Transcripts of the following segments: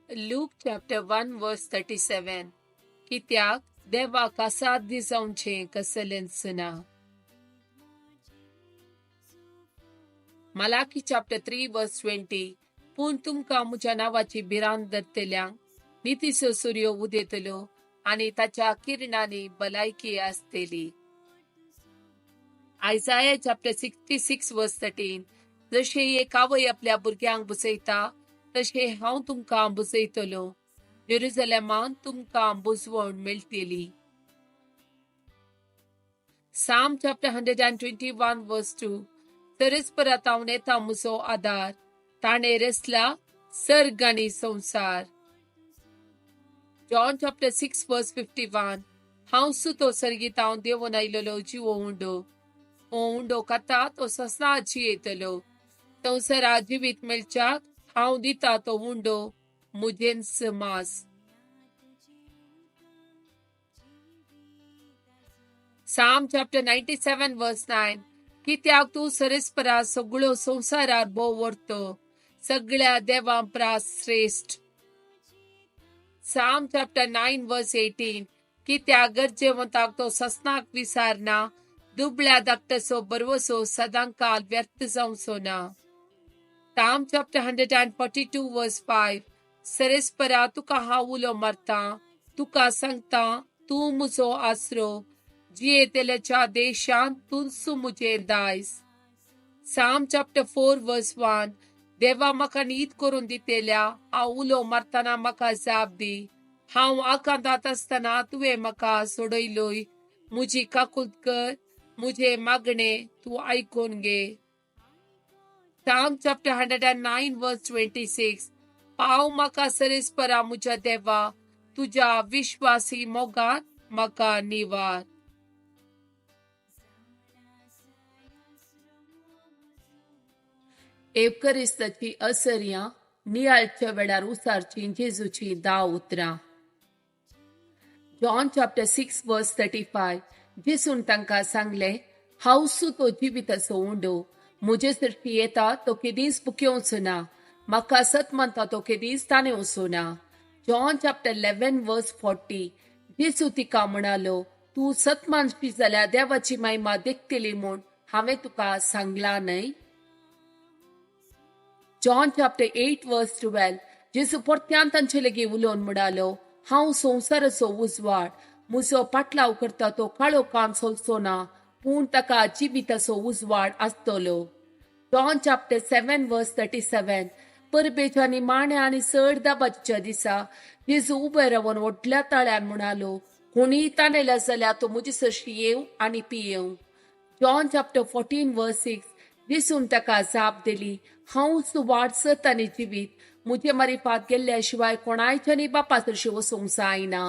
Luke chapter 1 verse 37. कित्याक देवाक असाध्य जावचें कसलेंच ना. Malachi chapter 3 verse 20. पूण तुमकां म्हज्या नांवाची भिरांत धरतल्यांक नितीचो सुर्यो उदेतलो आनी ताच्या किरणांनी भलायकी आसतली. Isaiah chapter 66 verse 13. जशें एक आवय आपल्या भुरग्यांक बुजयता तशें हांव तुमकां बुजयतलो. जेरुजलेमान तुमकां बुजवण मेळटली. Psalm chapter 121 verse 2. तरच परत हांव येता म्हजो आदार, ताणें रचला सर्ग आनी संवसार. John chapter 6 verse 51. हांव सुतो सर्गीत हांव देवून आयलेलो जिवो उंडो, हो उंडो खाता तो ससना जियेतलो. संवसारा जिवीत मेळच्याक हांव दिता तो उंडो मुजेंच मास. Psalm chapter 97 verse 9. कित्याक तूं सरस्परा सगळो संवसारार भोव व्हरतो, सगळ्या देवां प्रास श्रेश्ठ. Psalm chapter 9 verse 18. कित्याक गरजेवंताक तो ससनाक विसारना, दुबळ्या धाकटसो बरवसो सदांकाल व्यर्थ जावचो ना. Psalm chapter 142 verse 5. सरस्परा तुका हांव उलो मारता, तुका सांगता तूं म्हजो आसरो, जियेतल्याच्या देशांत तूंच म्हजें दायज. Psalm chapter 4 verse 1. देवा म्हाका न्हीद करून दितेल्या, हांव उलो मारतना म्हाका जाप दी. हांव आकांतांत आसतना तुवें म्हाका सोडयलोय. म्हजी काकूत कर, म्हजें मागणें तूं आयकून घे. Psalm chapter 109 verse 26. पाव म्हाका सरस्परा म्हज्या देवा, तुज्या विश्वासी मोगान म्हाका निवार. एवकरिस्ताची असर्यां नियाळच्या वेळार उसारची जेजूची 10 उतरां. John chapter 6 verse 35. जेजून तांकां सांगलें, हांव सुतो जिविताचो उंडो, म्हजे सरशी येता तो केदींच भुकेवचो ना, म्हाका सत मानता तो केदींच ताणेवचो ना. John chapter 11 verse 40. जेजू तिका म्हणालो, तूं सत मानशी जाल्यार देवाची महिमा देखतली म्हूण हांवें तुका सांगलां न्हय. John chapter 8 verse 12. जेजू परत्यान तांचे लागीं उलोवन म्हणालो, हांव संवसाराचो उजवाड, म्हजो पाटलाव करता तो काळो कान सोलचो ना, पूण ताका जिविताचो उजवाड आसतलो. John chapter 7 verse 37. परबेच्या निमाण्या आनी चड दाबाच्या दिसा जेजू उबे रावन व्हडल्या ताळ्यान म्हणालो, कोणीय ताणेल्या जाल्यार तो म्हजे सरशी येवं आनी पियेवं. John chapter 14 verse 6. जेजून ताका जाप दिली, हांवच वाट सत आनी जिवीत, म्हजे मारिफात गेल्ल्या शिवाय कोणायच्यानी बापा सरशी वचूंक जायना.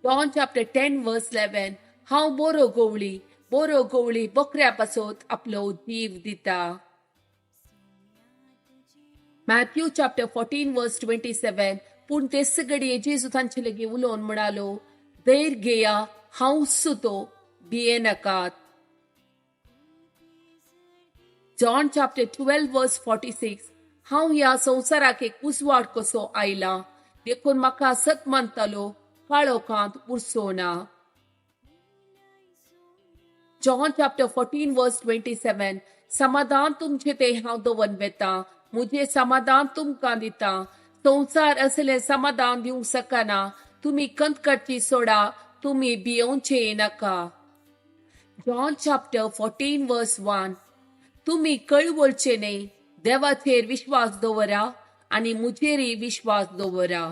John chapter 10 verse 11. हांव बरो गवळी, बरो गवळी बकऱ्या पासत आपलो जीव दिता. Matthew chapter 14 verse 27. पूण तेच घडये जेजू तांचे लागीं उलोवन म्हणालो, धैर्य घेया, हांव सुतो, भियेनाकात. John chapter 12 verse 46. हांव ह्या संवसाराक एक उजवाड कसो आयला, देखून म्हाका सत मानतालो काळोखांत उरचो ना. John chapter 14 verse 27. समाधान तुमचें तें हांव दवर वेता, म्हजें समाधान तुमकां दिता. संवसार असलें समाधान दिवंक शकना. तुमी कंत काडची सोडा, तुमी भियोवचें नाका. John chapter 14 verse 1. तुमी कळवळचे न्हय, देवाचेर विश्वास दवरा आनी म्हजेरय विश्वास दवरा.